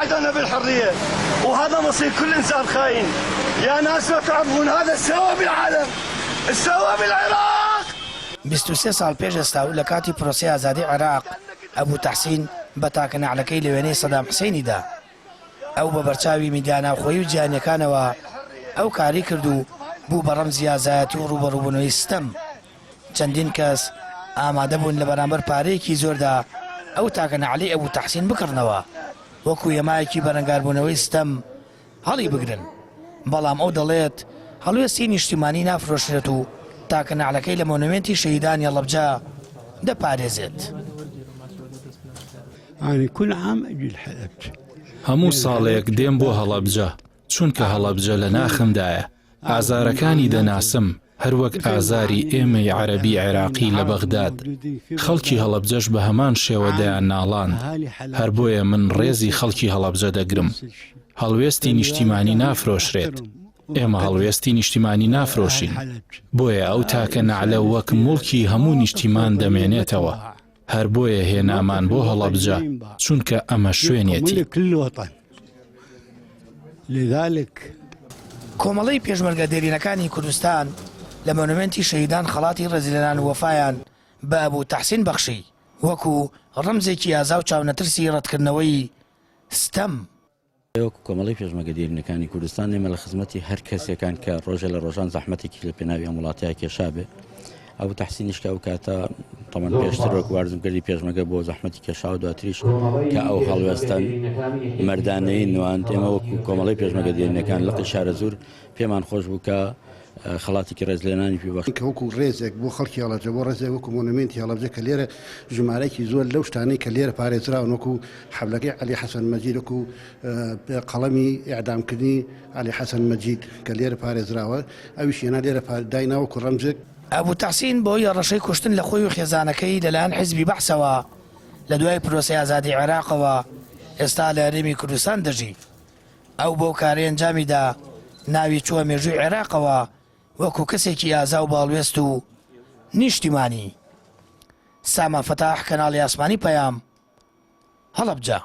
وعدنا بالحرية وهذا مصير كل إنسان خاين يا ناس لا تعرفون هذا سوى بالعالم سوى بالعراق. 23 ساڵ پێش ئێستا و لە کاتی پرۆسەی ئازادی عێراق، ئەبو تەحسین بە تاکە نەعلەکەی لە وێنەی سەدام حسەینی دا. ئەو بە بەرچاوی میدیا ناوخۆیی و جیهانییەکانەوە ئەو کارەی کرد و بوو بە ڕەمزی ئازایەتی و ڕووبەڕووبوونەوەی ستەم. چەندین کەس ئامادە بوون لە بەرامبەر پارەیەکی زۆردا ئەو تاکە نەعلەی ئەبو تەحسین بکڕنەوە وەکو هێمایەکی بەرەنگاربوونەوەی ستەم هەڵیبگرن، بەڵام ئەو دەڵێت هەڵوێستی نیشتیمانی نافرۆشرێت و تاکە نەعلەکەی لە مۆنۆمێنتی شەهیدانی هەڵەبجە دەپارێزێت. هەموو ساڵێک دێم بۆ هەڵەبجە، چونکە هەڵەبجە لە ناخمدایە، ئازارەکانی دەناسم، هەروەک ئازاری ئێمەی عەرەبی عێراقی لە بەغداد، خەڵکی هەڵەبجەش بە هەمان شێوە دەیانناڵاند، هەر بۆیە من ڕێزی خەڵکی هەڵەبجە دەگرم. هەڵوێستی نیشتیمانی نافرۆشرێت، ئێمە هەڵوێستی نیشتیمانی نافرۆشین، بۆیە ئەو تاکە نەعلە وەک موڵکی هەموو نیشتیمان دەمێنێتەوە. هەر بۆیە هێنامان بۆ هەڵەبجە چونکە ئەمە شوێنێتی. کۆمەڵەی پێشمەرگە دێرینەکانی کوردستان لە مۆنۆمێنتی شەهیدان خەڵاتی ڕێزلێنان و وەفایان بە ئەبو تەحسین بەخشی وەکو ڕەمزێکی ئازا و چاونەترسی ڕەتکردنەوەی ستەم. وەکو کۆمەڵەی پێشمەرگە دێرینەکانی کوردستان ئێمە لە خزمەتی هەر کەسێکان کە ڕۆژێ لە ڕۆژان زەحمەتێکی لە پێناوی ئەم وڵاتەیە کێشابێ ئەو تەحسینیش کە ئەو کاتە تەمەن پێشتر وەک وارزم کردی پێشمەگە بۆ زەحمەتی کێشاوە دواتریش کە ئەو هەڵوێستە مەردانەی نواند ئێمە وەکو کۆمەڵەی پێشمەگە دێرینەکان لقی شارەزوور پێمان خۆش بوو کە خەڵاتێکی ڕێزلێنانی پێ بەخشین. کە وەکو ڕێزێک بۆ خەڵکی هەڵەبجە، بۆ ڕێزێک وەکو مۆنۆمێنتی هەڵەبجە کە لێرە ژمارەیەکی زۆر لەو شتانەی کە لێرە پارێزراون وەکو حەبلەکەی عەلی حەسەن مەجید، وەکو قەڵەمی ئیعدامکردنی عەلی حەسەن مەجید کە لێرە پارێزراوە، ئەویش هێنا لێرە داینا وەکو ڕەمزێک. ئەبو تەحسین بەهۆی هەڕەشەی کوشتن لە خۆی و خێزانەکەی لەلایەن حیزبی بەعسەوە لە دوای پرۆسەی ئازادی عێراقەوە ئێستا لە هەرێمی کوردستان دەژی. ئەو بەو کارەی ئەنجامی دا ناوی چووە مێژووی عێراقەوە وەکو کەسێکی ئازا و بەهەڵوێست و نیشتیمانی. سامان فەتاح، کەناڵی ئاسمانی پەیام، هەڵەبجە.